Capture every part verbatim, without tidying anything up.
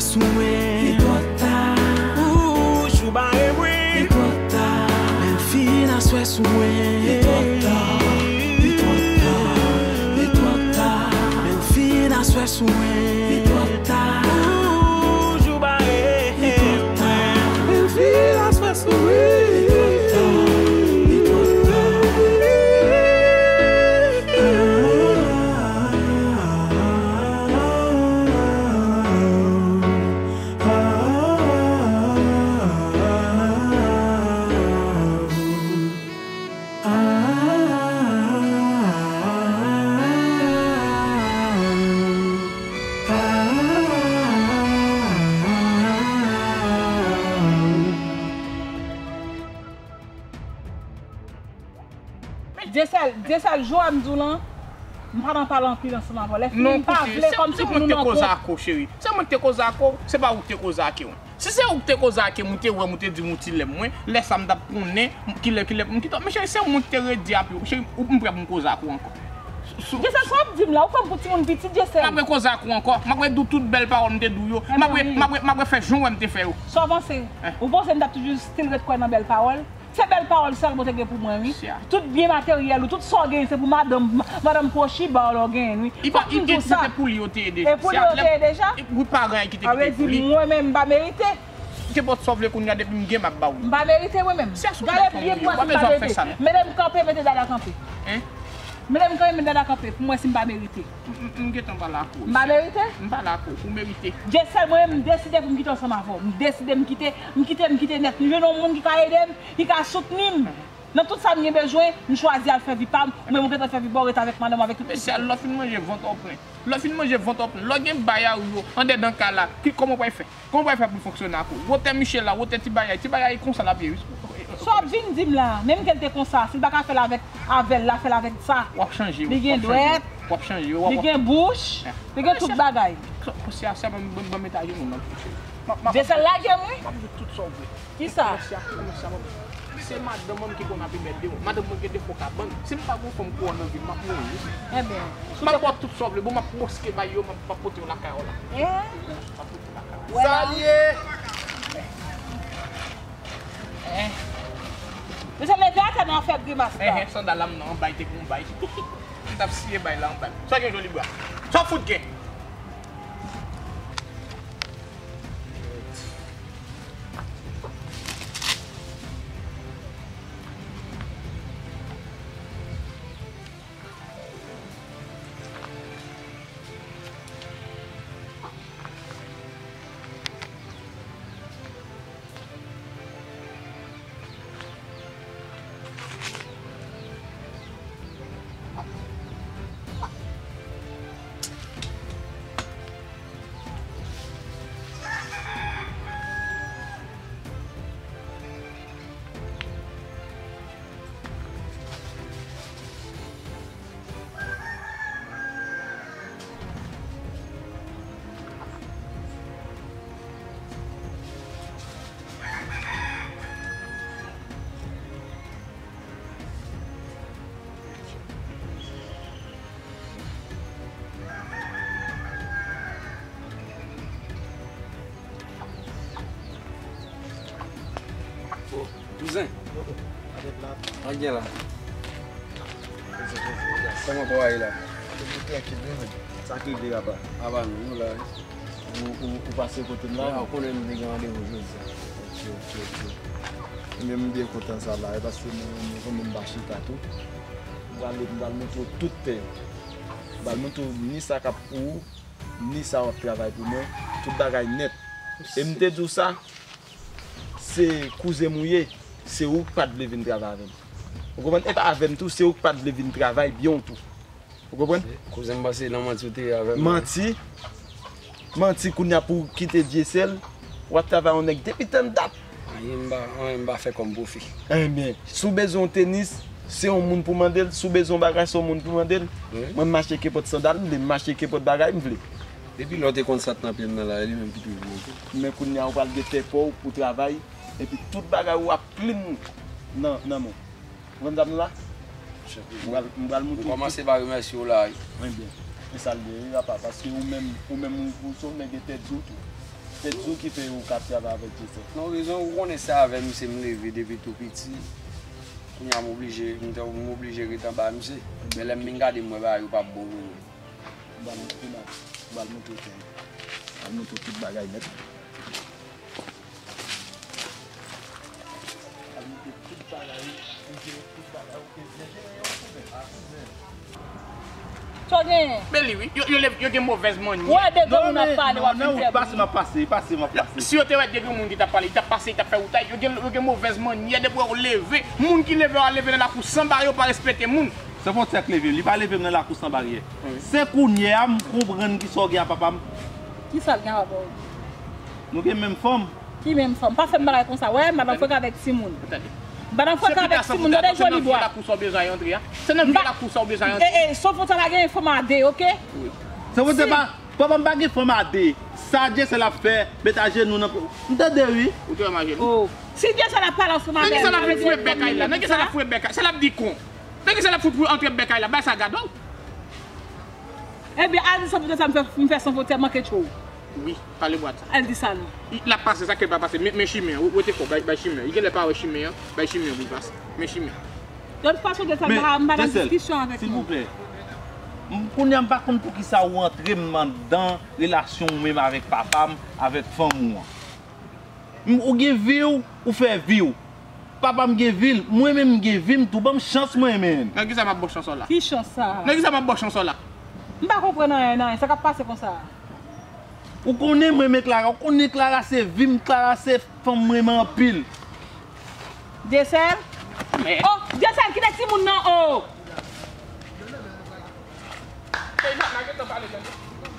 Sou mwen. Li twò ta. Ou jou bare mwen. Li twò ta. Bèl fi, aswè sou mwen. Li twò ta. Li twò ta. Li twò ta. Bèl fi, aswè sou mwen. Li twò ta. Ou jou bare mwen. Bèl fi, aswè sou mwen. Li twò ta. Li twò ta. Men Dyesèl, Dyesèl, jou a m di w lan, m pa nan pale anpil ansanm avè w. Lè fini, m pa vle kòmsi pou nou nan kont. Non, koute, se mwen ki te koze ak ou, cheri. Se mwen ki te koze ak ou, se pa ou ki te koze ak ou. Si se ou ki te koze ak m, ou te wè m, ou te di m ou ti lè m, mwen, lè sa m t ap konnen kilè, kilè pou m kite w. Men cheri, se mwen ki te redi ap yo. Cheri, ou, m prè pou m koze ak ou ankò. Sou, sou, Dyesèl, sa w ap di m la, ou pran m pou timoun piti, Dyesèl. M ap rekoze ak ou ankò. M ap redi w tout bèl pawòl m te di w yo. M ap re-, m ap re-, m ap refè jan w wè m te fè yo. Sa w panse? Hein? Ou panse m t ap toujou still ret kwè nan bèl pawòl? Se bèl pawòl sèlman w te gen pou mwen, wi. Tout byen materyèl ou, tout sa w genyen, se pou madanm, madanm Pwochi ba w lè w genyen l, wi. Fòk m di w sa. E pou li yo te ye deja. E pou li yo te ye deja? Wi, paran ki te kite pou li. Sa vle di mwen menm m pa merite? Kenpòt sa w vle kounye a, depi m gen, m ap ba w li. M pa merite mwen menm. Gade byen pou wè si m pa merite. Mete m kanpe, mete dada kanpe. Hein? Mete m kanpe, mete dada kanpe, pou m wè si m pa merite. M, m, m gentan pale ak ou. M pa merite? M pale ak ou, ou merite. Dyesèl, mwen menm, m deside pou m kite ansanm avè w. M deside, m kite, m kite, m kite nèt. M jwenn yon moun ki ka ede m, ki ka soutni m. Nan tout sa m gen bezwen, m chwazi al fè vi pa m, ou menm ou gentan fè vi pa w, ret avèk madanm, avèk tout pitit. Men sè, lè w fin manje vant w plen. Lè w fin manje vant w plen. Lè w gen bay a ou yo, andèdan kay la, ki, kòman w pral fè? Kòman w pral fè pou l fonksyone ak ou? Wotè Michel la, wotè ti bagay, ti bagay konsa l ap ye, wi. Sa w ap vin di m la, menm ke l te konsa, si l pa ka fè l avèk, avè l, l a fè l avèk sa. W ap chanje, wi. Li gen dwèt, w ap chanje, wi, w ap, li gen bouch, li gen tout bagay. Konsèy a, sè, ban m, ban m, ban m eta jenou nan. Dyesèl, lage m, wi. M ap di w tout sa w vle. Kisa? Kòmèsyal, kòmèsyal, se madanm mwen ki konn ap enmède w. Madanm mwen gen defo ka ban m. Si m pa gen yon fanm pou w nan vi m, m ap mouri, wi. Ebyen, m ap ba w tout sa w vle. Bon, m ap woske bay yo, m ap, m ap pote yo lakay ou la. M ap pote yo lakay ou. Sa l ye? Mesye, leve atè nan fè grimas la. Sandal la m nan, bay te gon bay. M t ap siye bay la anba. Sa gen joli bra? Sa w fout gen? Kouzen. Sa k gen la? Kòman kò a ye la? Sa k regle, papa? Apa nou, nou la wi. Ou, ou, ou pase kote m la? Ou konnen nou te gen randevou jodi a. Ok, ok, ok. Ebyen, m byen kontan sa la, e paske mwen, mwen, mwen, m pa chita tou. M pral, m pral montre w tout tè. M pral montre w ni sa k ap pou ou, ni sa w ap travay pou mwen. Tout bagay nèt. E m te di w sa, se kouzen m ou ye, se ou k pa t vle vin travay avè m. Ou konprann? E pa avè m tou, se ou k pa t vle vin travay byen w tou. Ou konprann? Kouzen m, panse nan manti ou te ye avè m. Manti? Manti kounye a pou w kite Dyesèl, w ap travay yon nèg depi tann dat. Anyen m pa, anyen m pa fè kòm pwofi. Enben, si w bezwen yon tenis, se yon moun pou mande l. Si w bezwen yon bagay, se yon moun pou mande l. Wi. Mwen, m mache kenpòt sandal m vle, m mache kenpòt bagay m vle. Depi lè w te konn sa t nan pye m nan la, e li menm ki toujou tou. Men kounye a, ou pral gen tè pa w pou travay, epi tout bagay ou ap clean nan, nan men w. Ou konn sa m di la? M pral, m pral montre w. Ou kòmanse pa remèsye w la, wi. Ebyen, e sa l ye, wi, papa, paske ou menm, ou menm, ou, ou se yon nèg entèdi w tou. Se Djou ki peye ou k ap travay avèk Joseph. Non, rezon ou konnen se avè misye m leve depi tou piti. Kounye a m oblije, m te, m oblije ret anba misye. Men lè m vin gade m wè bagay yo p ap bon pou mwen. M pral montre w, m pral montre w tè. M pral montre w tout bagay nèt. M pral montre w tout bagay, m jere tout bagay, ok, byen jere yo, kouzen, a kouzen. Sa w genyen? Men li wi, yo, yo, lev, yo gen movèz mannye. Wè de granmoun ap pale, w ap fin fè bri. Pase, m ap pase, pase, m ap pase. Si yo te wè de granmoun ki t ap pale, li t ap pase, li t ap fè woutay, yo gen, yo gen movèz mannye, depi w leve, moun ki leve a leve nan lakou san baryè, yo pa respekte moun. San fwontyè k leve m, li pa leve m nan lakou san baryè. Wi. Se kounye a m konprann kisa w gen a papa m. Kisa l gen a papa w? Nou gen menm fanm. Ki menm fanm? Pa fè m bagay konsa. Wè, madan Frank avèk timoun. Tande. Madan Frank avèk timoun, tande joli bwa. Se nan vye lakou sa w bezwen antre a. Se nan vye lakou sa w bezwen antre. E, e, San Fwontyè pa gen fanm a de, ok? Wi. San Fwontyè pa, papa m pa gen fanm a de. Sa Dyesèl ap fè, met ajenou nan, m tande wi. Ou te wè m ajenou? Oh. Si Dyesèl ap pale ansanm avè l, sa vle di l ap fè l menm sa? Nan kisa l ap foure bèk la? Nan kisa l ap foure bèk la? Sa l ap di kon? Nan kisa l ap fout pou antre bèk la? Bay sa gade w. Ebyen, al di San Fwontyè sa m fè, m fè San Fwontyè manke tchou. Wi, pale bwat sa. Al di sa non. L ap pase, sa ke l pa pase. Men, men chimen an, rete fò, bay, bay chimen an. Li genlè pa wè chimen an, bay chimen an pou l pase. Men chimen an. De tout fason, de sa, m pa, m pa nan diskisyon avèk nou. Silvouplè. M, kounye a, m pa konn poukisa ou antre m anndan relasyon ou menm avèk papa m, avèk fanm ou an. M, ou gen vi w, ou fè vi w. Papa m gen vi l, mwen menm m gen vi m tou, ban m chans mwen menm. Nan kisa m ap ba w chans la? Ki chans sa? Nan kisa m ap ba w chans la? M pa konprann anyen nan anyen, sa k ap pase konsa a? Ou konnen mwen renmen Clara, ou konnen Clara se vi m, Clara se fanm mwen renmen anpil. Dyesèl? Men. Oh, Dyesèl, kite timoun nan, oh!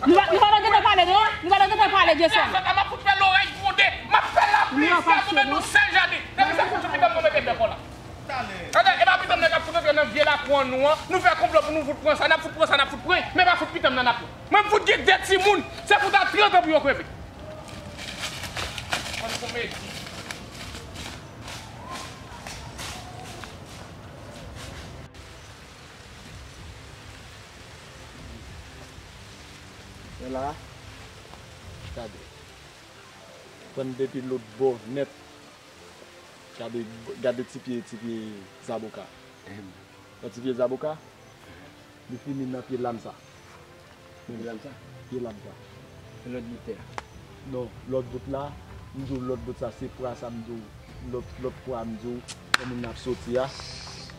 Nou pa, nou pa nan gentan pale, non? Nou pa nan gentan pale, Dyesèl. M ap fout fè lorèy gwonde. M ap fè lapli isi a tonbe nou sèl jaden. Depi se fout pitit mwen mete bèk la. Tande, e pa pitit mwen k ap fout antre nan vye lakou an nou an. Nou fè konplo pou nou fout pran sa, n ap fout pran sa, n ap fout pran. Men pa fout pitit mwen n ap pran. Mwen m fout gen de timoun. Se pou ta trant an pou yo kreve. Konn komedi. Men la, gade. Pran depi lòt bò nèt. Gade, gade ti pye, ti pye zaboka. Wè ti pye zaboka? Li fini nan pye lam sa. Pye lam sa? Pye lam sa. E lòt bout tè a? Non, lòt bout la, m di w lòt bout sa, se pwa sa m di w, lòt, lòt pwa m di w, lè moun nan ap soti a,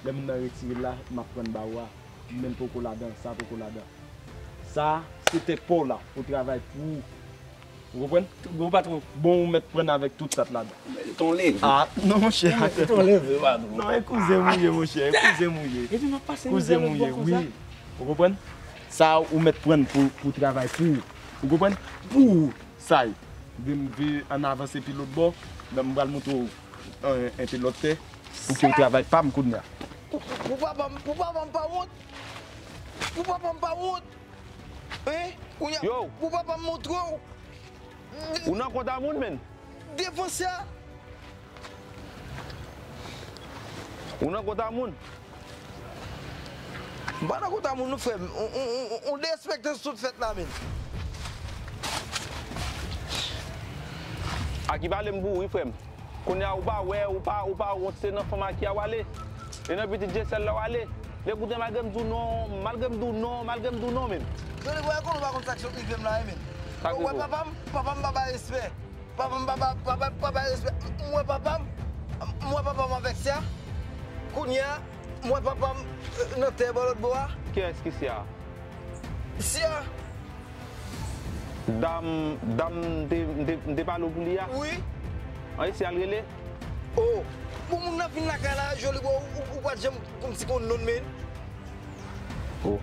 lè moun nan retire l la, m ap pran ba ou a, m menm poko ladan, sa poko ladan. Sa, se tèt pa w la, ou travay pou ou. Ou konprann? Bon, patwon. Bon, ou mèt pran avèk tout sa t ladan. Ton leve. Ah, non, monchè. Ton leve, patwon. Non, e kouzen m ou ye, monchè. E kouzen m ou ye. Epi m ap pase mizè lòt bò konsa. Kouzen m ou ye, wi. Ou konprann? Sa ou mèt pran pou, pou travay pou ou. Ou konprann? Pou ou, sa ye. M vle ann avanse pi lòt bò. Nan m pral montre w, euh, enpe lòt tè. Pou ke w travay pa m kounye a. Pou, pou, pou papa m, pou papa m pa wont. Pou papa m pa wont. Hein? Kounye a, pou papa m montre w. Ou nan kont a moun, menn? Defanse a. Ou nan kont a moun? M pa nan kont a moun, non, frè m. On, on, on, on derespektans tout fèt la, menn. Aki pale m pou ou, wi, frè m. Kounye a, ou pa wè, ou pa, ou pa wont, se nan fanm Aki a w ale. E nan pitit Dyesèl la w ale. Lè koute malgre m di w non, malgre m di w non, malgre m di w non, menn. Joli bwa, konnen ou pa konn sa k sot rive m la, wi, menn. Ou wè papa m, papa m pa bay respè. Papa m pa, pa, pa, pa, pa bay respè. M wè papa m, m wè papa m avèk Sya. Kounye a, m wè papa m, euh, nan tè bò lòt bò a. Kiyès ki Sya? Sya. Dam, dam m te, m te, m te pale w pou li a? Wi. An, e Sya l rele? Oh, bon, moun nan vin lakay la, joli bwa, ou, ou, ou pa t janm kòmsi konn non l, menn. Oh.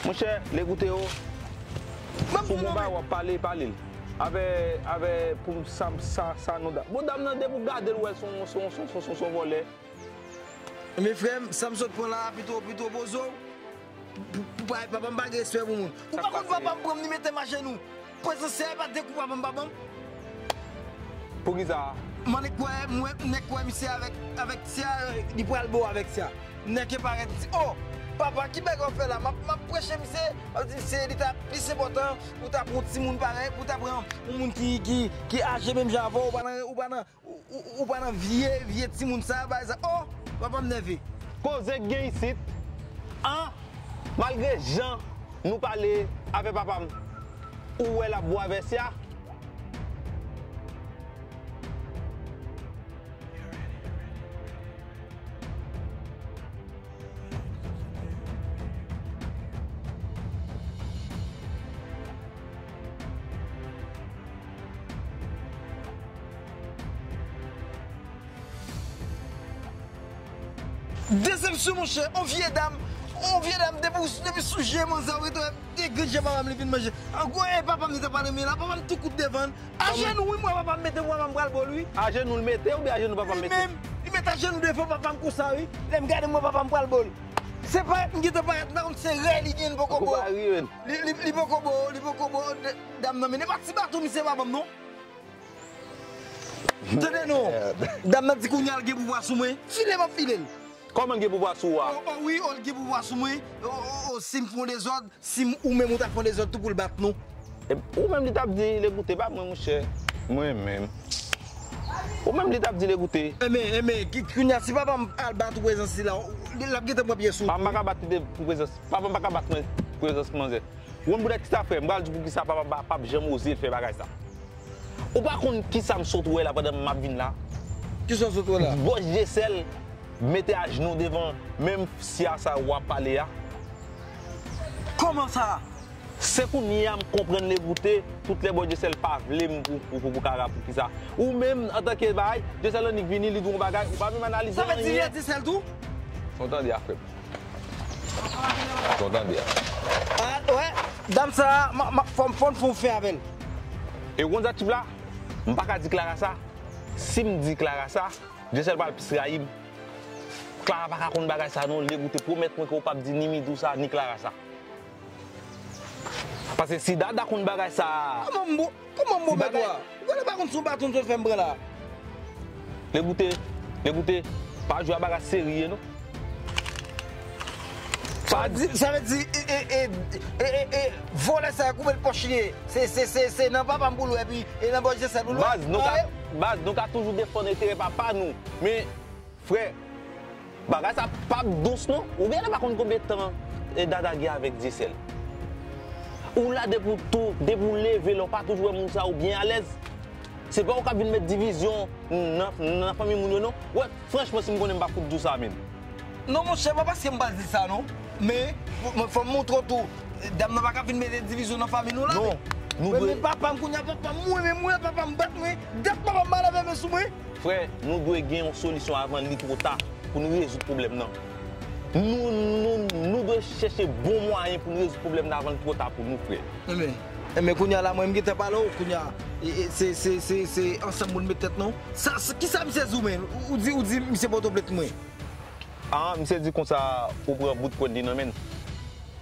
Monchè, lè koute yo. Pou bon bagay w ap pale, pale l. Avè, avè, pou sa, sa, sa non dam. Bon, dam nan, depi w gade l, w wè se yon, se yon, se yon, se yon, se yon vòlè. Men frè m, sa m sot pran la a, pito, pito poze w. Pou, pou, pou, papa m pa gen respè pou moun. Ou pa konn papa m pran m, li mete m ajenou. Prezans Sya pa dekou papa m pa ban m. Poukisa? M annik kwè, m wè, m nèk kwè misye avèk, avèk Sya, li pral bo avèk Sya. M nèk parèt, m di, oh, Papa, ki bagay w ap fè la? M ap, m ap preche misye, m ap di misye li ta plis enpòtan pou w ta pran yon timoun parèy, pou w ta pran yon moun ki, ki, ki aje menm jan avè w, ou pa nan, ou pa nan, ou, ou, ou pa nan vye, vye timoun sa, bagay sa. Oh, papa m nève. Koze k gen isit, an, malgre jan nou pale avè papa m, ou wè l ap bwè vèsya. Desepsyon, monchè, on vye dam, on vye dam, depi, depi sou je manzè, ou rete wè, de grenn je papa m li vin manje. An gwo, e papa m li te pale, men la, papa m tou kout devan l. Ajenou, wi, m wè papa m mete, m wè papa m pral bo l, wi. Ajenou l mete oubyen ajenou papa m mete? Li menm, li met ajenou devan papa m konsa, wi. Lè m gade, m wè papa m pral bo l. Se parèt, m gentan parèt, m pa konn se rèy li gen, li poko bo. Li, li, li poko bo, li poko bo, dam nan, men e pa ti baton misye pa ban m, non. Tande non. Dam nan di kounye a l gen pouvwa sou mwen. File m ap file l. Kòman l gen pouvwa sou ou a? O, o, wi, o, l gen pouvwa sou mwen. O, o, o, si m fè yon dezòd, si m, ou menm ou ta fè yon dezòd tou pou l bat nou. E, ou menm li t ap di l ekoute, pa mwen, monchè. Mwen menm. Ou menm li t ap di l ekoute. Enben, enben, ki, kounye a, si papa m al bat ou prezans li la, ou, li, l ap gentan pran pye sou ou. Papa m pa ka bat li de, pou prezans, papa m pa ka bat mwen pou prezans manzè. Ou konn poutèt kisa, frè? M pral di w poukisa papa m pa, p ap janm oze fè bagay sa. Ou pa konn kisa m sot wè la pandan m ap vin la? Kisa w sot wè la? Bòs Dyesèl mete ajnou devan menm sya sa w ap pale a. Kòman sa? Se kounye a m konprann Legoute, tout lè Bòs Dyesèl pa vle m pou, pou, pou, pou kara, poukisa? Ou menm, antanke bagay, Dyesèl annik vini, li di w yon bagay, ou pa menm analize anyen. Sa vle di li e Dyesèl tou? Fò w tande a, frè m. Fò w tande a. A, wè, dam sa a, m, m, fò m, fò m fè yon fen avè l. E w konn sa k chif la? M pa ka di Clara sa. Si m di Clara sa, Dyesèl pral plis rayi m. Clara pa ka konn bagay sa non, Legoute pwomèt mwen ke w p ap di ni Midou sa, ni Clara sa. Paske si Dada konn bagay sa a. Kòman m bo, kòman m bo bèt ou a? Ou genlè pa konn se yon baton m sot fè m pran la. Legoute, Legoute, pa jwe a bagay serye non. Sa vle di, sa vle di, e, e, e, e, e, e, vòlè sa yo koupe l pòch li ye. Se, se, se, se nan papa m pou l wè, epi e nan bòs Dyesèl pou l wè. Baz, nou ka, baz, nou ka toujou defann enterè papa nou. Men, frè, bagay sa p ap dous non. Ou genlè pa konn konbyen tan e Dada gen avèk Dyesèl. Ou la depi w tou, depi w leve la, ou pa toujou wè moun sa yo byen alèz. Se pa ou k ap vin met divizyon nan, nan fanmi moun yo non. Wè, franchman, si m konnen m p ap fout di w sa menm. Non, monchè, pa paske m pral di sa non. Men, fò m montre w tou, dam nan pa ka vin mete divizyon nan fanmi nou la. Non, nou dwe. Men papa m kounye a, papa m, mwen menm, mwen, papa m bat mwen, dat papa m malave men sou mwen. Frè, nou dwe gen yon solisyon avan li twò ta pou nou rezoud pwoblèm nan. Nou, nou, nou dwe chèche bon mwayen pou nou rezoud pwoblèm nan avan li twò ta pou nou, frè. Enben, enben, kounye a la, mwen, m gentan pale w, kounye a, e, e, se, se, se, se ansanm pou n met tèt nou. Sa, sa, kisa misye di w, men? Ou, ou di, ou di misye pote w plent mwen. Ah, misye di konsa ou pran bout kwèd li nan men l.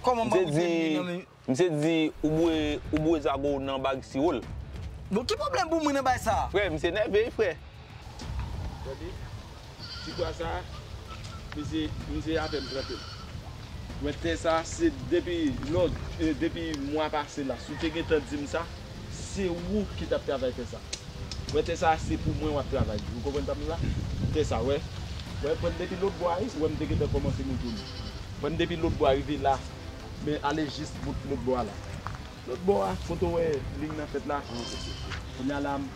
Kòman m pran bout kwèd li nan men? Misye di ou bwè, ou bwè zago w nan bag siwo l. Bon, ki pwoblèm pou mwen nan bagay sa? Frè, misye nève wi, frè. Tande, ti bwa sa, misye, misye avè m tranpe. Mwen tè sa, se depi, non, e, depi mwa pase la, si w te gentan di m sa, se ou ki t ap travay tè sa. Wè tè sa, se pou mwen w ap travay li. Ou konprann sa m di la? Tè sa, wè. Wè, pran depi lòt bò a, wi, wè m te gentan kòmanse montre nou. Pran depi lòt bò a, rive la. Men ale jis bout lòt bò a la. Lòt bò a, kote w wè liy nan fèt la. Kounye a la, m,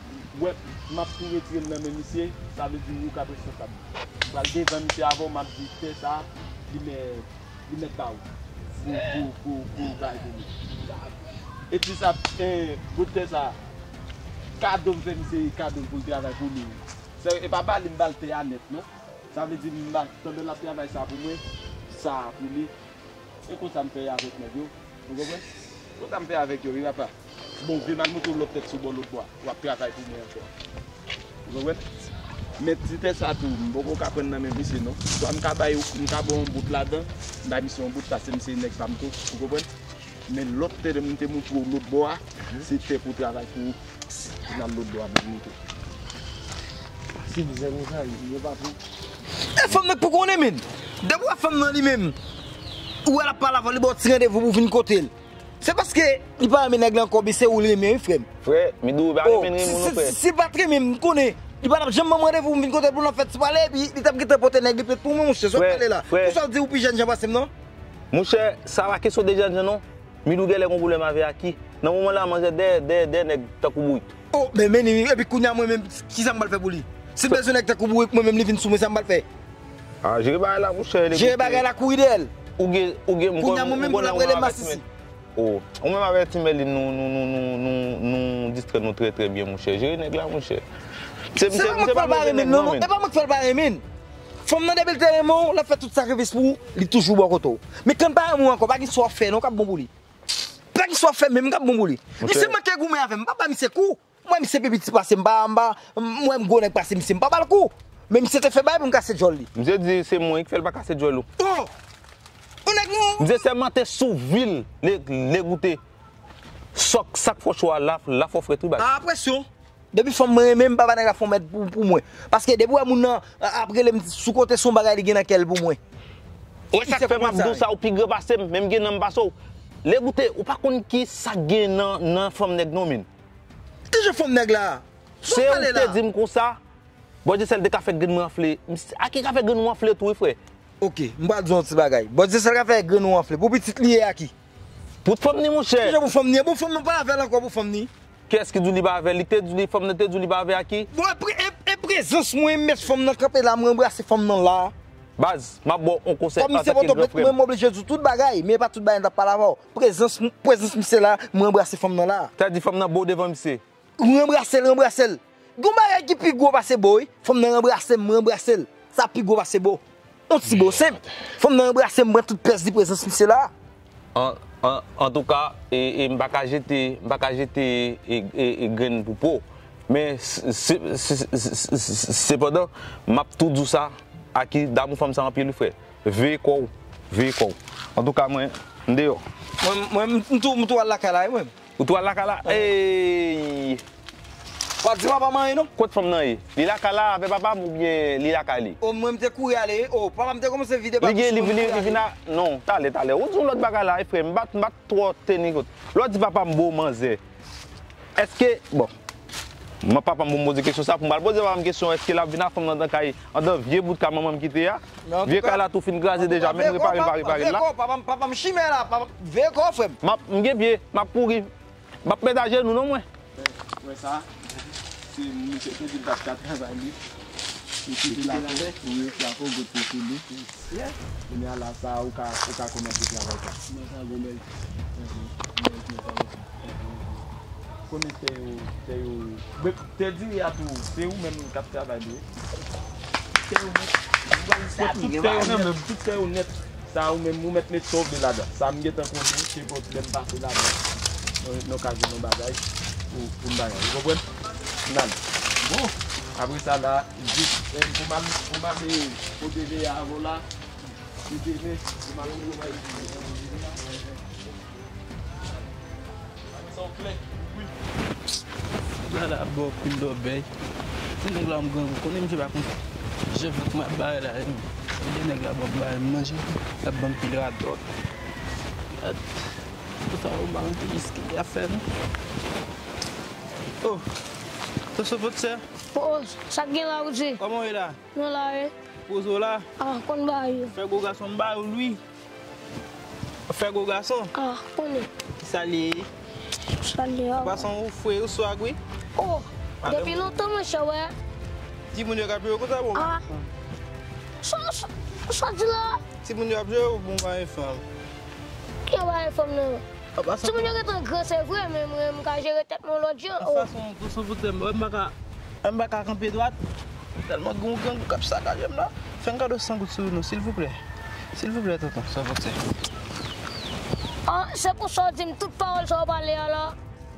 wè, m ap tou retire l nan men misye, sa vle di ou k ap responsab. M pral devan misye avè w, m ap di tè sa, li mèt, li mèt ba ou. Pou, pou, pou, pou bay pou li. E ti sa, e, bout tè sa, kado m fè misye, kado l pou l travay pou li. Se, e pa ba li m ba l tè a nèt, non. Sa vle di m ba, pandan l ap travay sa pou mwen, sa pou li. E konsa m fè avèk nèg yo. Ou konprann? Konsa m fè avèk yo, wi, papa. Bon, vin al montre w lòt tèt sou bò lòt bò a. W ap travay pou mwen ankò. Ou konprann? Men ti tè sa tou, m poko ka pran nan men misye, non. Swa m ka bay, m ka ba w yon bout ladan, m bay misye yon bout, paske misye nèg pa m tou. Ou konprann? Men lòt tè m te montre w lòt bò a, se tè pou travay pou ou. Vin al lòt bò a, m ap montre w. Si vizè nou sa, yo pa pou. E fanm nan k pou konnen, men. Depi w wè fanm nan li menm. ou wè l ap pale avè w, li ba w ti randevou pou w vin kote l. Se paske li pa renmen nèg la ankò, men se ou l renmen, wi, frè m. Frè, Midou, li pa renmen renmen non, frè. Si, si, si l pa t renmen m, m konnen. Li pa t ap janm ban m randevou pou m vin kote l pou n ap fè ti pale, epi li t ap gentan pote nèg li plet pou mwen, monchè. Sa w pale la? Pou sa w di ou pi jèn jan pase m nan? Monchè, sa pa kesyon de jèn jan non. Midou genlè gon pwoblèm avè Aki. Nan moman la, manzè dèyè, dèyè, dèyè nèg tankou bourik. Oh, men, men, epi kounye a mwen menm, kisa m pral fè pou li? Si l bezwen nèg tankou bourik, mwen menm li vin sou mwen, sa m pral fè? Ah, jere bagay la, monchè. Jere bagay la, kouri dèyè l. Ou gen, ou gen, m konnen, m konnen ou menm ap rele masisi. Oh, ou menm avèk Timelin, nou, nou, nou, nou, nou, nou distrè nou trè, trè byen, monchè. Jere nèg la, monchè. Se, se, se pa move nèg non, men. E pa mwen k fè l pa renmen l. Fanm nan depi l te renmen w, l ap fè tout sakrifis pou ou, li toujou bò kote w. Men kan l pa renmen w ankò, pa gen sa w ap fè non k ap bon pou li. Pa gen sa w ap fè menm k ap bon pou li. Misye manke goumen avè m, m pa ba misye kou. M wè misye pi piti pase m, m pa, m pa, m wè m gwo nèg pase misye, m pa ba l kou. Men misye te fè bagay pou m kase djòl li. Misye di se mwen ki fè l pa kase djòl ou. Oh! Yon nèg nou. Misye sèlman te sou vi l, le, le goute. Sòk, sa k fè w cho a la, la fè w frèt wi baz. A presyon. Depi fanm mwen renmen m, m pa ba nèg la fè yon mèt pou, pou mwen. Paske depi w wè moun nan ap rele m sou kote, se yon bagay li gen nan kè l pou mwen. Ou wè sa k fè m ap di w sa, ou pi gran pase m, men m gen nanm pase w. Legoute, ou pa konn ki sa k gen nan, nan fanm nèg non, men. Ki jan fanm nèg la? Se ou ki te di m konsa. Bòdyesèl te ka fè grenn mwen anfle. Misye, Aki ka fè grenn mwen anfle tou wi, frè. Ok, m pral di w yon ti bagay. Bòdyesèl ka fè grenn mwen anfle. Pou pitit li ye, Aki. Pou fanm ni, monchè. Kijan pou fanm ni? Bon, fanm nan pa avè l ankò pou fanm ni. Kiyès ki di w li pa avè l? Li te di w li, fanm nan te di w li pa avè Aki? Bon, e, e, e prezans mwen, m mèt fanm nan kanpe la, mwen anbrase fanm nan la. Baz, m ap ba w yon konsèy antanke gran frè m. Kòm misye poto plet mwen, m oblije di w tout bagay, men e pa tout bagay m t ap pale avè w. Prezans, prezans misye la, mwen anbrase fanm nan la. Sa di fanm nan bo devan misye. Ou ranbrase l, ranbrase l. Gon bagay ki pi gwo pase bo wi. Fanm nan ranbrase m, mwen ranbrase l. Sa pi gwo pase bo. Yon ti bo senp. Fanm nan ranbrase m, m pran tout pès li prezans misye la. An, an, antouka, e, e, m pa ka jete, m pa ka jete e, e, e grenn pou po. Men, se, se, se, se, se, sepandan, m ap tou di w sa, Aki, damou fanm sa anpil wi, frè. Veye kò w, veye kò w. Antouka, mwen, m deyò. Mwen, mwen, m tou, m tou al lakay la wi, mwen. Ou tou al lakay la? Ey! Pa di papa m anyen non. Kot fanm nan ye? Li lakay la avè papa m oubyen li lakay li? O mwen m te kouri ale wi. O papa m te kòmanse vide babouch mwen, m kouri ale. Li gen, li, li, li vin a, non, talè, talè. Ou di yon lòt bagay la wi, frè m. M pa t, m pa t twò teni kont. Lè w di papa m bo manzè. Èske, bon. Mwen papa m pou m poze kesyon sa, pou m al poze papa m kesyon, èske l ap vin a fanm nan anndan kay, anndan vye bout kay manman m kite a? Vye kay la tou fin kraze deja, menm repare l pa repare l la. Veye kò w, papa m, papa m chimè la, papa m, veye kò w, frè m. M ap, m gen pye, m ap kouri. M ap met ajenou non mwen. Wè sa, se misye te di l t ap ka travay li. Li kite l atè, wi, flapo goute sou li. Kounye a la sa, ou ka, ou ka kòmanse travay sa. Mwen sa bon bèl. Konnen tè yo, tè yo. Te diri a tou, se ou menm k ap travay li wi. Tè yo nèt. Tout tè yo nèt, tout tè yo nèt. Sa ou menm ou mèt met sa w vle ladan. Sa m gentan konnen se pou lè m pase ladan. Nou, nou ka jwenn yon bagay pou, pou m bagay. Ou konprann? N al. Bon, apre sa la, jis, eh, pou m al, pou m al, eh, kote veye avè w la. Pou demen, pou m al kote veye avè w la. Sa w klè. Gala bò pil dòbèy. Ti nèg la m grangou, konnen misye pa konn jan vant mwen ap bare la. Gade nèg la bò ap bare m manje, l ap ban m pil radòt. Gad. Pou sa yo ba m ki riske y ap fè nou. Oh, Toso Fòt Sè. Oh, sa k gen la ou di? Kòman w ye la? Nou la wi. Poze w la. Ah, konn bagay yo. Fè gwo gason m ba yo lwi. Fè gwo gason. Ah, konnen. Kisa l ye? Sa l ye a. Ou pa sanble yon fre yon swag wi. Oh, depi lontan monchè wè. Timoun yo k ap jwe konsa bon. Ah. Sa, sa, sa di la? Timoun yo ap jwe ou bon pa gen fanm. Ki yo pa gen fanm nan? Timoun yo gentan gran se vre, men mwen m ka jere tèt mwen lòt jan. Yon fason, yon fason pou tèt mwen, m pa ka, m pa ka kanpe dwat. Tèlman gen yon grangou k ap sakaje m la. Fè m kado san goud sou nou, silvouplè. Silvouplè, tonton, san goud. Ah, se pou sa w di m tout pawòl sa w pale a la?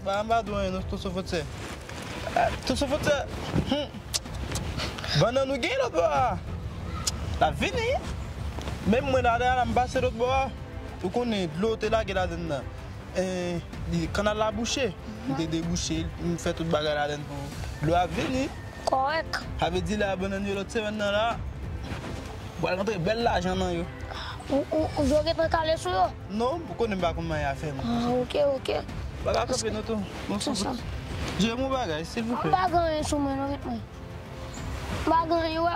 Ba, m pa di w anyen non, tonton Fòtè. Ah, tonton Fòtè. Hmm. Bannann ou gen lòt bò a. L ap vini. Menm mwen la, la, m pase lòt bò a. Ou konnen, dlo te lage ladann nan. Eh, li, kannal la bouche. M te debouche, m fè tout bagay ladann pou dlo a vini. Kòrèk. Sa vle di la, bannann yo lòt semèn nan la, m pral rantre bèl lajan nan yo. Ou, ou, ou yo gentan kale sou yo? Non, ou konnen m pa konn manyen afè moun. Ah, ok, ok. Pa ka kanpe non tou. Bon, se sa. Jere m yon bagay, silvouplè. M pa gen anyen sou mwen non, ret mwen. M pa gen anyen, wè.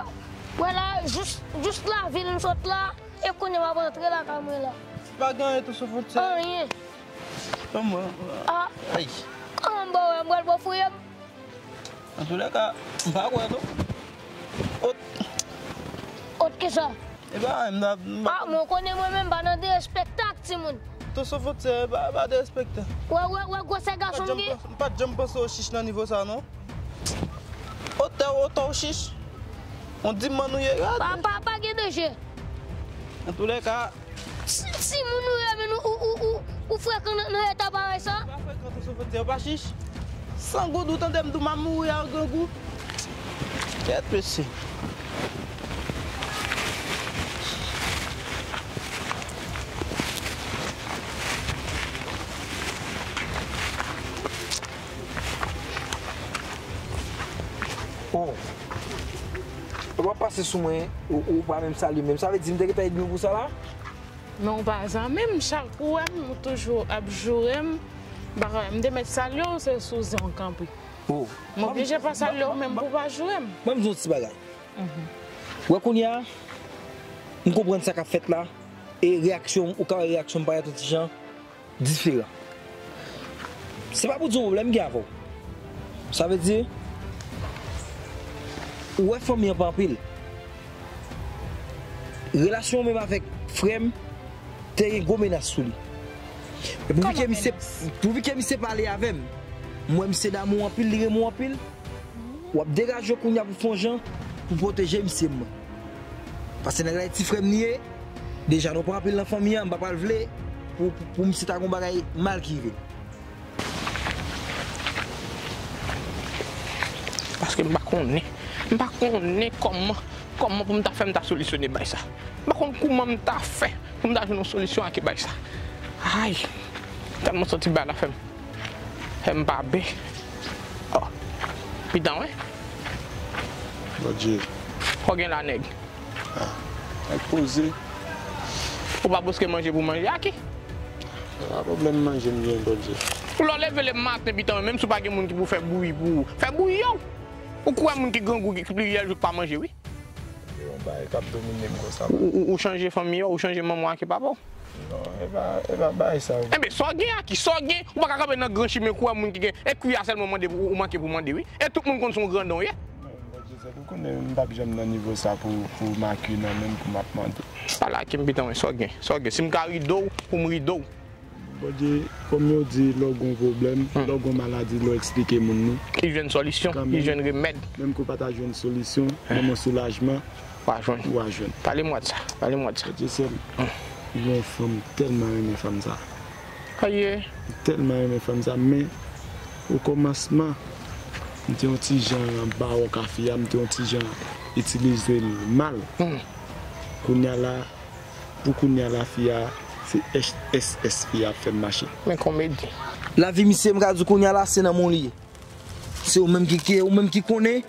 Wè la, jis, jis lavil m sot la, e kounye a m ap rantre lakay mwen la. Pa gen anyen tou sou fwontyè? Anyen. Ban mwen. Ah. Ay. Ah, m ba w, m pral ba w fouye m. Antoulèka, m pa kwè non. Ot. Ot kisa? E pa anyen, m ta, m pa. Ah, mwen konnen mwen menm pa nan derespekte ak timoun. Tou sou fwontyè, e pa, e pa derespekte. Wè, wè, wè gwosè gason m gen. M pa t janm panse w chich nan nivo sa non. Otè, otè w chich. On dimann ou ye, gade. Pa, pa, pa gen danje. Antoulèka, Si, si moun ou ye, men ou, ou, ou, ou, ou frekan nan, nan eta parèy sa? M pa frekan tou sou fwontyè, ou pa chich. San goud ou tande m di w m ap mouri a grangou. Kèt mesye. Oh. Ou pa pase sou mwen, ou, ou pa menm salye menm. Sa vle di m te gentan edmi w pou sa la? Men ou pa zanmi m, chak ou wè m, ou toujou ap joure m. M pa ka, m te mèt salye w, se sou zen w kanpe. Oh. M oblije pa salye w menm pou w pa joure m. Ban m di w yon ti bagay. Ou wè kounye a, m konprann sa k ap fèt la, e reyaksyon, ou ka wè reyaksyon m parèt yon ti jan diferan. Se pa pou di w pwoblèm m gen avè w. Sa vle di, ou wè fanmi an pa anpil. Relasyon w menm avèk frè m te gen gwo menas sou li. E pouvi ke misye, pouvi ke misye pale avè m, m wè misye damou w anpil, li renmen w anpil. W ap degaje w kounye a pou fè yon jan pou pwoteje misye mwen. Paske nèg la e ti frè m li ye. Deja nou pa anpil nan fanmi an, m pa pral vle pou, pou, pou misye ta gon bagay mal ki rive. Paske m pa konnen, m pa konnen kòman, kòman pou m ta fè m ta solisyone bay sa. M pa konn kouman m ta fè pou m ta jwenn yon solisyon ak bay sa. Ay, tèlman santi bay la fè m, fè m pa byen. Oh, pidan, wi. Bondye. Kò gen la, nèg. Ah, nèg poze. Ou pa boske manje pou manje, aki? Pa pwoblèm manje m gen, Bondye. Pou lè w leve le maten, pitan, menm si w pa gen moun ki pou fè bouyi pou ou, fè bouyi w. Ou kwè moun ki grangou, ki pliyè jou k pa manje, wi. Yon bagay k ap domine m konsa. Ou, ou, ou chanje fanmi w, ou chanje manman w ak papa w. Non, e pa, e pa bagay sa yo. Enben, sa w gen, aki, sa w gen, ou pa ka kanpe nan gran chimen kou wè moun ki gen, e kwi a sèlman mande pou ou, ou manke pou mande, wi. E tout moun konn se yon grandon w ye. Non, Bondye sèl, ou konnen m p ap janm nan nivo sa pou, pou m ak kwi nan men m pou m ap mande. Pale ak m, pitan, wi, sa w gen, sa w gen. Si m ka ride w, pou m ride w. Bondye, kòm yo di, lè w gon pwoblèm, lè w gon maladi, lè w eksplike moun li. Li jwenn solisyon, li jwenn remèd. Menm ke w pa ta jwenn solisyon, menm yon soulajman, w a jwenn. W a jwenn. Pale m wè sa, pale m wè sa. Bondye sèl, m gen yon fanm, m tèlman renmen fanm sa. Aye. M tèlman renmen fanm sa, men o kòmansman, m te yon ti jan bawòk a fi a, m te yon ti jan itilize l mal. Kounye a la, Pou kounye a la fi a, se H S S fi a ap fè m mache. Men komedi. Lavi misye, m ka di w kounye a la, se nan men w li ye. Se ou menm ki, ki, ou menm ki konnen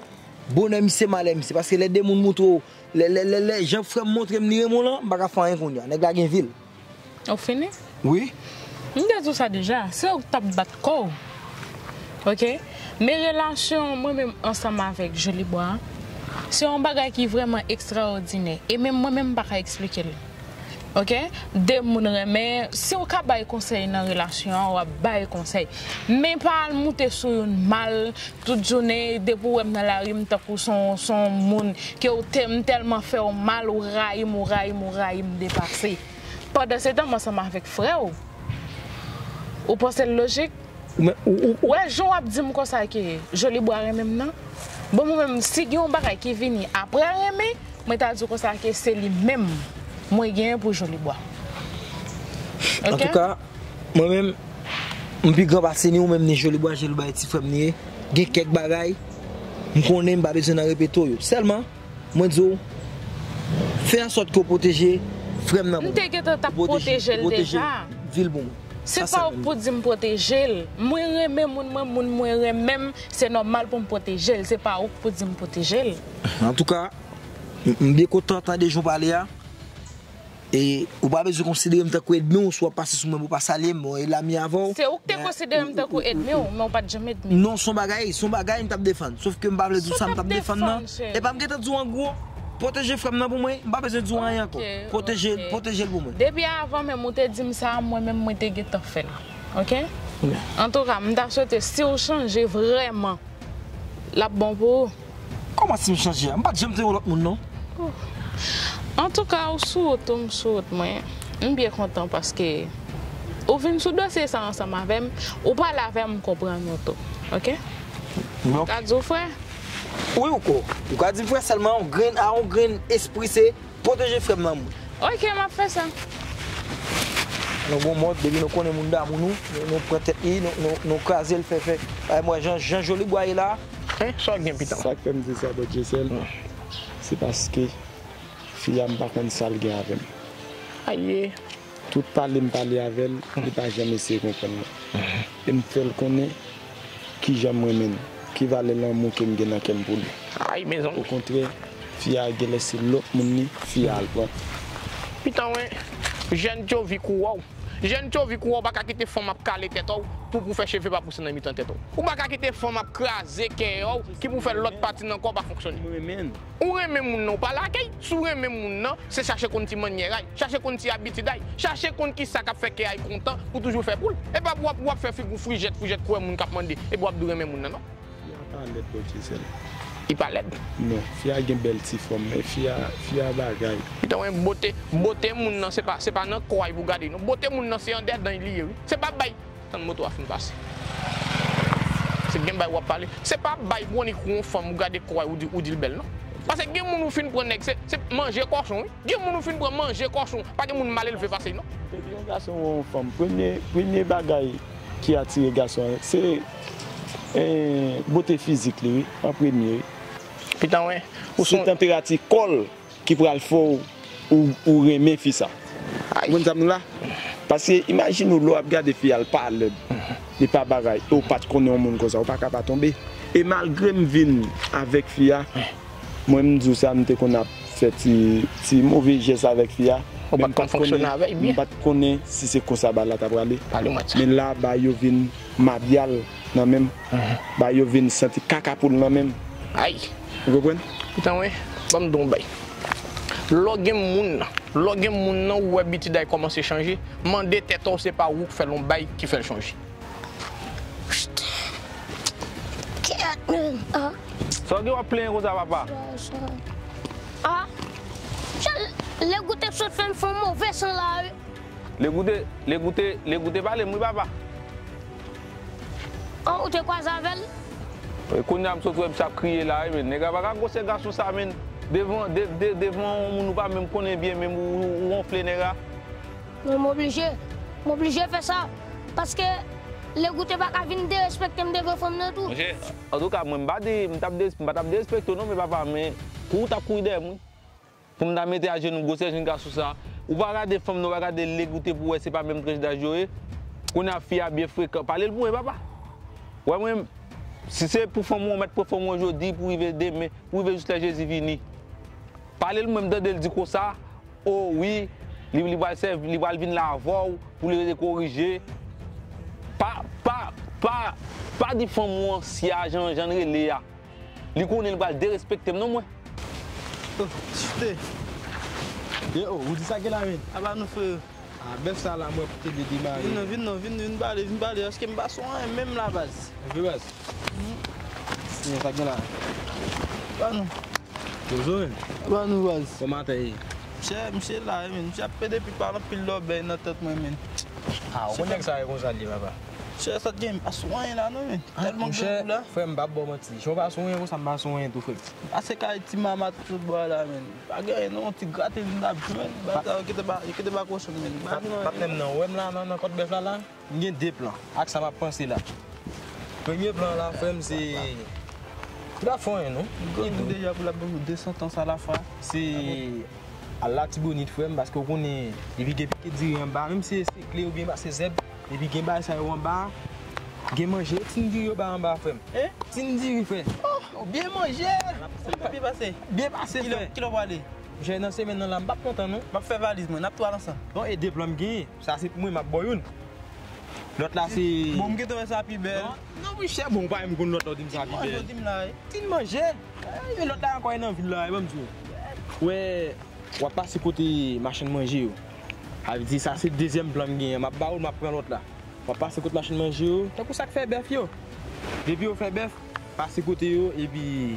bonè misye, malè misye. Paske lè de moun montre w, lè, lè, lè, lè jan frè m montre m li renmen w lan, m pa ka fè anyen kounye a. Nèg la gen vi l. Ou fini? Wi. M te di w sa deja, se ou k t ap bat kò w. Ok? Men relasyon mwen menm ansanm avèk Jolibwa, se yon bagay ki vrèman ekstraòdinè. E menm mwen menm m pa ka eksplike l. Ok? De moun renmen, si w ka bay konsèy nan relasyon an, w ap bay konsèy. Men pa al moute sou youn mal, tout jounen, depi w wè m nan lari, m tankou se yon, se yon moun ke w te, m tèlman fè w mal, ou rayi m, ou rayi m, ou rayi m depase. Pandansetan, m ansanm avèk frè w. Ou panse l lojik? Ou men, ou, ou, ou. Wè, jan w ap di m konsa ke Jolibwa renmen m nan. Bon, mwen menm, si gen yon bagay ki vini apre renmen, mwen ta di w konsa ke se li menm mwen genyen pou Jolibwa. Ok? Antouka, mwen menm, m pi gran pase ni ou menm, ni Jolibwa, Jolibwa e ti frè m li ye. Gen kèk bagay, m konnen m pa bezwen nan repete w yo. Sèlman, Mwen di w, fè an sòt ke w pwoteje frè m nan pou mwen. M te gentan t ap pwoteje l deja. Ou pwoteje vi l pou mwen. Se pa ou k pou di m pwoteje l. Mwen renmen moun mwen, moun mwen renmen m, se nòmal pou m pwoteje l. Se pa ou k pou di m pwoteje l. Antouka, m, m byen kontan tande jan w pale a. E ou pa bezwen konsidere m tankou ènmi w, si w ap pase sou mwen pou w pa salye m, bon, e lami avè w. Se ou k te konsidere m tankou ènmi w, men ou pa t janm ènmi m. Non, se yon bagay, se yon bagay m t ap defann. Sof ke m pa vle di w sa m t ap defann nan. E pa m gentan di w an gwo, pwoteje frè m nan pou mwen, m pa bezwen di w anyen ankò. Pwoteje l, pwoteje l pou mwen. Depi avan menm ou te di m sa, mwen menm mwen te gentan fè l. Oke? Antouka, m ta swete si w chanje vrèman, l ap bon pou ou. Kòman si m chanje a? M pa t janm te yon lòt moun non. Antouka, ou sou wout ou, m sou wout mwen. M byen kontan paske ou vin sou dosye sa ansanm avè m, ou pale avè m, m konprann ou tou. Oke? M ta di w frè. Wi, ou ko. Ou ka di m frè sèlman, yon grenn, a yon grenn espri se pwoteje frè m nan mwen. Oke, m ap fè sa. Nou gon mòd, depi nou konnen moun damou nou, nou, nou pran tèt li, nou, nou, nou kraze l fè fè. Ay, mwen, jan, jan joli bwa ye la. Hein, sa w gen pitan? Sa k fè m di sa, Bòdye sèl, se paske fi a m pa konn sa l gen avè m. Aye. Tout pale m pale avè l, li pa janm eseye konprann mwen. E m fè l konnen kijan m renmen l, ki valè lanmou ke m gen nan kè m pou li. Ay, mezanmi. Okontrè, fi a genlè se lòt moun li, fi a al pran. Pitan wen, jèn tchovi kou wè w. Jèn tchovi kou wè w pa ka kite fanm ap kale tèt w pou, pou fè cheve pa pouse nan mitan tèt w. Ou pa ka kite fanm ap kraze kè w ki pou fè lòt pati nan kò w pa fonksyone. M renmen l. Ou renmen moun nan, ou pale ak li. Si w renmen moun nan, se chache konn ti mannyè a y, chache konn ti abitid a y, chache konn kisa k ap fè kè a y kontan pou toujou fè pou l. E pa pou w ap, w ap fè figi w frijèt, frijèt, kwè moun k ap mande, epi w ap di w renmen moun nan, non. Fi a pa lèd, Bondye sèl. Li pa lèd? Non, fi a gen bèl ti fòm, men fi a, fi a bagay. Pitan wen, bote, bote moun nan, se pa, se pa nan kò a y pou gade, non. Bote moun nan, se anndedan y li ye, wi. Se pa bay. Tann moto a fin pase. Se gen bay w ap pale. Se pa bay pou annik ou yon fanm ou gade kò a ou di, ou di l bèl non. Paske gen moun ou fin pran nèg se, se manje kòchon wi. Gen moun ou fin pran manje kòchon. Pa gen moun malelve pase l non. Depi yon gason wè yon fanm, premye, premye bagay ki atire gason an, se eh, bote fizik li wi, an premye wi. Pitan wen, ou se tanperati kò l ki pral fè w, ou, ou renmen fi sa. Ou konprann sa m di w la? Paske imajine w lè w ap gade fi a, l pa lèd, li pa bagay, e w pa t konnen yon moun konsa, ou pa ka pa tonbe. E malgre m vin avèk fi a, mwen m di w sa, m te konn ap fè ti, ti move jès avèk fi a. Ou pa t konn fonksyone avè l byen. M pa t konnen si se konsa bagay la ta prale. Men la, bagay yo vin mabyal nan men m. Bagay yo vin santi kaka poul nan men m. Ay! Ou konprann? Pitan wen, ban m di w yon bay. Lè w gen moun nan, lè w gen moun nan, ou wè bitid a y kòmanse chanje, mande tèt ou se pa ou k fè l yon bay ki fè l chanje. Kèt, men, ah. Sa w gen w ap plenyen konsa, papa? Ah, Michel, Legoute sot fè m fè yon move san la, wi. Legoute, Legoute, Legoute pale m wi papa. Oh, ou te kwaze avè l? E, kounye a m sot wè misye ap kriye la wi, men nèg la pa ka gwosè gason sa, men devan, de, de, devan yon moun ou pa menm konnen byen, menm ou, ou, ou wonfle nèg la. Non, m oblije, m oblije fè sa, paske Legoute pa ka vin derespekte m devan fanm nan tou. Monchè, antouka, mwen m pa di, m t ap de, m pa t ap derespekte w non, men papa, men kou w t ap kouri dèyè m wi. Pou m ta mete ajenou gwosè jenn gason sa. Ou pa gade fanm nan, ou pa gade Legoute pou wè se pa menm tranch daj yo ye. Kounye a fi a byen frekan. Pale l pou mwen, papa. Wè mwen, si se pou fanm ou, ou mèt pran fanm ou jodi pou rive demen, pou rive jis lè Jezi vini. Pale l mwen, m tande l di konsa, o wi, li, li pral sèvi, li pral vin la avè w, pou li rete korije. Pa, pa, pa, pa di fanm ou an si a jan, jan l rele a. Li konnen li pral derespekte m non mwen. Oh, chite. Ye, oh, ou di sa gen la men. Aba nou frè. Ah, bèf sa la mwen pou te de demare. Vin non, vin non, vin, vin pale, vin pale. Èske m pa sou anyen menm la baz? Vre baz. Ye, sa gen la. Ba nou. Bozo men. Aba nou baz. Kòman tè ye? Chè, misye la, men. Misye ap pede pi pale anpil lòbèy nan tèt mwen, men. Ah, ou konn nèg sa yo konsa l ye, papa. Chè, sa t gen, m pa sou anyen la non, men. Ah, tèlman monchè, grangou la. Frè m, m p ap ba w manti. Si w pa sou anyen konsa, m pa sou anyen tou, frè m. Pase kay ti mama tout bò la, men. Pa gen anyen non, ti graten vin ap jwenn. Bagay sa yo kite ba, yo kite ba kochon, men. Pa gen anyen. Patnè m nan, ou wè m la nan, nan kòt bèf la, la? M gen de plan. Ak sa m ap panse la. Premye plan la, frè m, se, m pa fè anyen non. M gen deja pou l ap ban nou de santans alafwa. Se al Latibonit, frè m, paske w konnen, depi gen pike diri anba, menm si se kle oubyen pa se zèb, depi gen bagay sa yo anba, gen manje, yo tin diri yo bay anba, frè m. Hein? Tin diri, frè. Oh, byen manje! Sa byen pase? Byen pase, frè. Kilè w prale? Monchè, nan semèn nan la, m p ap kontan non. M ap fè valiz mwen, n ap tou al ansanm. Bon, e de plan m genyen. Sa se pou mwen, m ap ba w youn. Lòt la se Bon, m gentan wè sa pi bèl. Non, non, monchè, bon, ou pa menm konn lòt la, ou di m sa pi bèl. Ou di m la, wi. Ti manje. Eh, men lòt la ankò e nan vil la, e ban m di w. Wè, w ap pase kote machann manje yo. Sa vle di sa se dezyèm plan m genyen. M ap ba w l, m ap pran lòt la. W ap pase kote machann manje yo, tankou sa k fè bèf yo. Depi yo fè bèf, pase kote yo, epi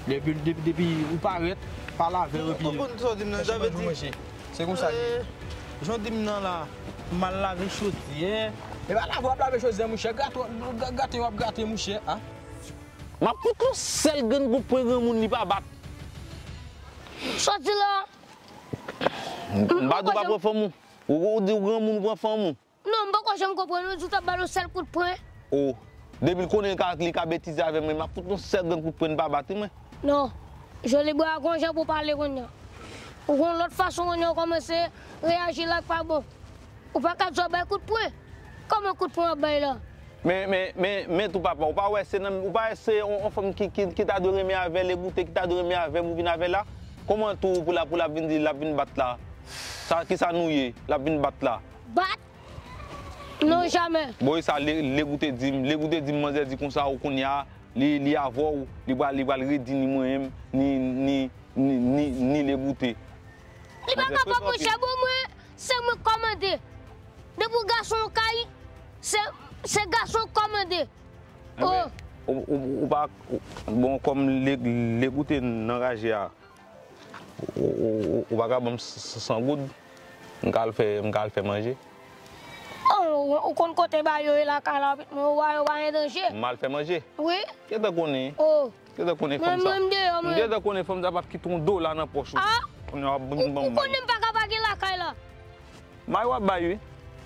depi, depi, depi ou parèt, pale avè yo, epi Ou konprann sa w di m nan, sa vle di manje. Se konsa li ye. Jan w di m nan la, m al lave chodyè. E pa lave w ap lave chodyè, mouchè. Grate, grate w ap grate, mouchè, a. M ap fout yon sèl grenn kout pwen granmoun li pa bat. Sòti la. M pa di w pa pran fanm ou. Ou, ou di w granmoun ou pran fanm ou. Non, m poko janm konprann ou, di w t ap ba l yon sèl kout pwen. O, depi l konnen li ka, li ka betize avè mwen, m ap fout yon sèl grenn kout pwen, li pa bat wi mwen. Non. Joli bwa, gon jan pou pale kounye a. Ou gon lòt fason kounye a, ou kòmanse reyaji la k pa bon. Ou pa ka di w ap bay kout pwen. Kòman kout pwen w ap bay la? Men, men, men, men tou papa, ou pa wè se nan, ou pa wè se yon, yon fanm ki, ki, ki ta dwe renmen avè l, e goute ki ta dwe renmen avè m, ou vin avè l la? Kòman tou pou l ap, pou l ap vin di, l ap vin bat la? Sa, kisa nou ye? L ap vin bat la? Bat? Non, jamè. Bon, e sa, le, le goute di m, le goute di m, manzè di konsa, ou kounye a, li, li avè w, li pral, li pral redi ni mwen menm, ni, ni, ni, ni, ni le goute. Li pa kapab, monchè, bon, mwen, se mwen k kòmande. Depi w gason yon kay, se, se gason k kòmande. Enben, ou, ou, ou pa, ou, bon, kòm le, le goute nan raje a, ou, ou, ou, ou pa ka ban m s-, s-, san goud, m ka al fè, m ka al fè manje. O, ou, ou konn kote ba yo ye lakay la, pitit mwen, ou wè yo pa gen danje. M al fè manje? Wi. Gentan konnen. O. Gentan konnen fanm sa. Mwen, mwen, m deyò, mwen. M gentan konnen fanm sa p ap kite yon dola nan pòch ou. A? Konnen w ap ban m. Ou, ou konnen m pa ka pa gen lakay la. May w ap bay, wi.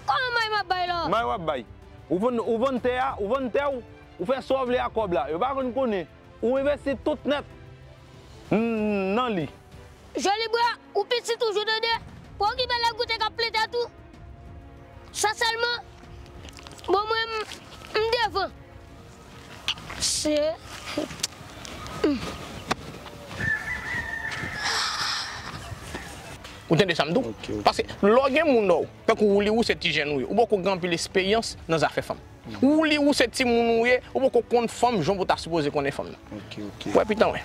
Kòman may m ap bay la? May w ap bay. Ou vann, ou vann tè a, ou vann tè w, ou fè sa w vle ak kòb la. Yo pa konn konnen. Ou envesti tout nèt n-, nan li. Joli bwa, ou piti toujou tande. Pa okipe le goute k ap plen tèt ou. Sa sèlman. Bon, mwen, m, m devan. Se. Ou tande sa m di w? Ok, ok. Paske lè w gen moun nan w, tankou Wouli, ou se ti jèn ou ye, ou poko gen anpil esperyans nan zafè fanm. Wouli, ou se timoun ou ye, ou poko konn fanm jan pou ta sipoze konnen fanm nan. Ok, ok. Wè, pitan, wè.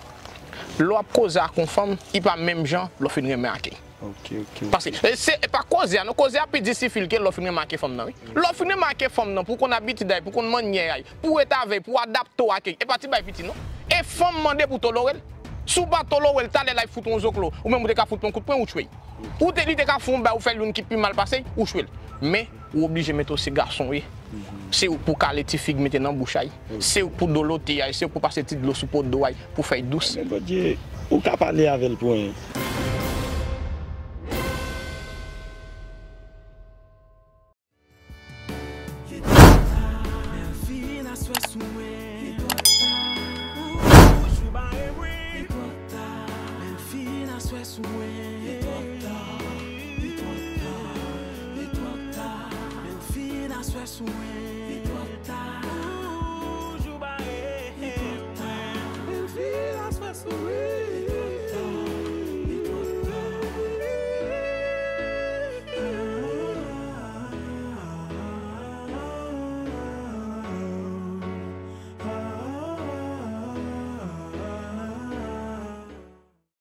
Lè w ap koze ak yon fanm, li pa menm jan lè w fin renmen ak li. Ok, ok, ok. Paske, e, se, e pa koze a, non, koze a pi difisil ke lè w fin renmen ak fanm nan, wi. Lè w fin renmen ak fanm nan, pou w konn abitid a li, pou w konn mannyè a li, pou w ret avè l, pou w adapte w ak li, e pa ti bagay piti, non. E fanm mande pou w tolore l. Si w pa tolore l, talè l ap fout yon zoklo, ou menm ou te ka fout yon kout pwen, ou tchwe l. Ou te, li te ka fè yon bagay, ou fè l youn ki pi mal pase, ou tchwe l. Men, ou oblije mete w se gason w ye. Se ou k pou kale ti fig mete nan bouch a y. Se ou k pou dolote a y. Se ou k pou pase ti dlo sou po do a y pou fè y dous. Men Bondye, ou ka pale avè l pou anyen. Li twò ta, men l fin aswè sou mwen. Li twò ta, ou jwe bare mwen. Li twò ta, men l fin aswè sou mwen. Li twò ta, li twò ta, li twò ta, men l fin aswè sou mwen.